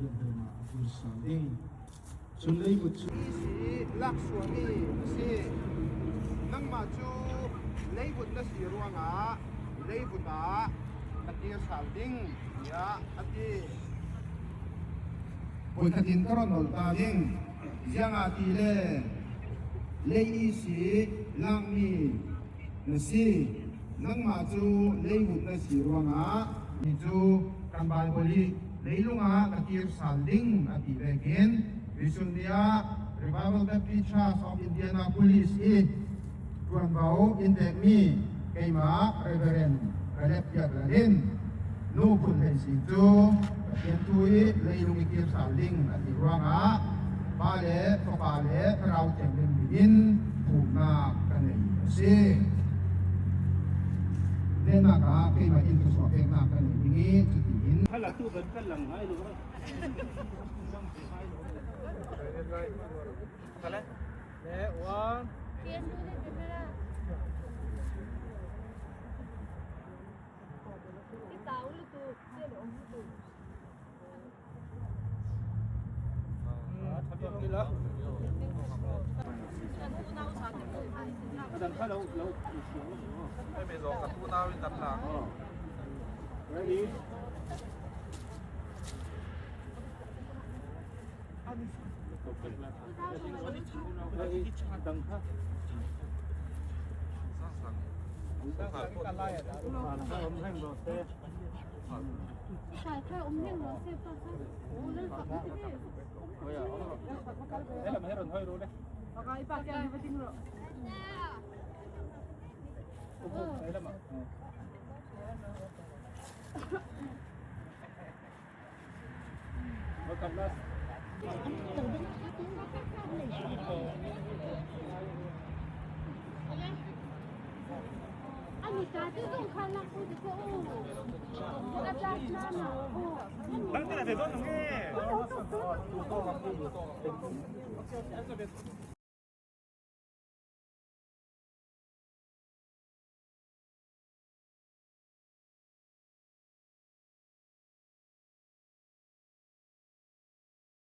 Pathian hnenah a kir sal ding. Cun leivut cu. Hi laksuami a si. Nangmah cu leivut na si ruangah leivut ah na kir sal ding, tiah a ti. Voikhat in ka rawn nolh ta ding. Ziangah ti le lei i si lakmi na si. Nangmah cu leivut na si ruangah mi cu kan Baibal i leilung ah ka kir sal ding a ti vekin tuisun ni ah Revival Baptist Church of Indianapolis i ṭuanvo in pekmi keimah Reverend Caleb Biaklalin nu Phun Hlei Sing cu Pathian thu i leilung i kir sal ding a ti ruangah Pa le Fapa le Thlarau Thianghlim min in phumnak ka nei a si. Lehnak ah keimah in thluachuah peknak ka nei ding i cutiin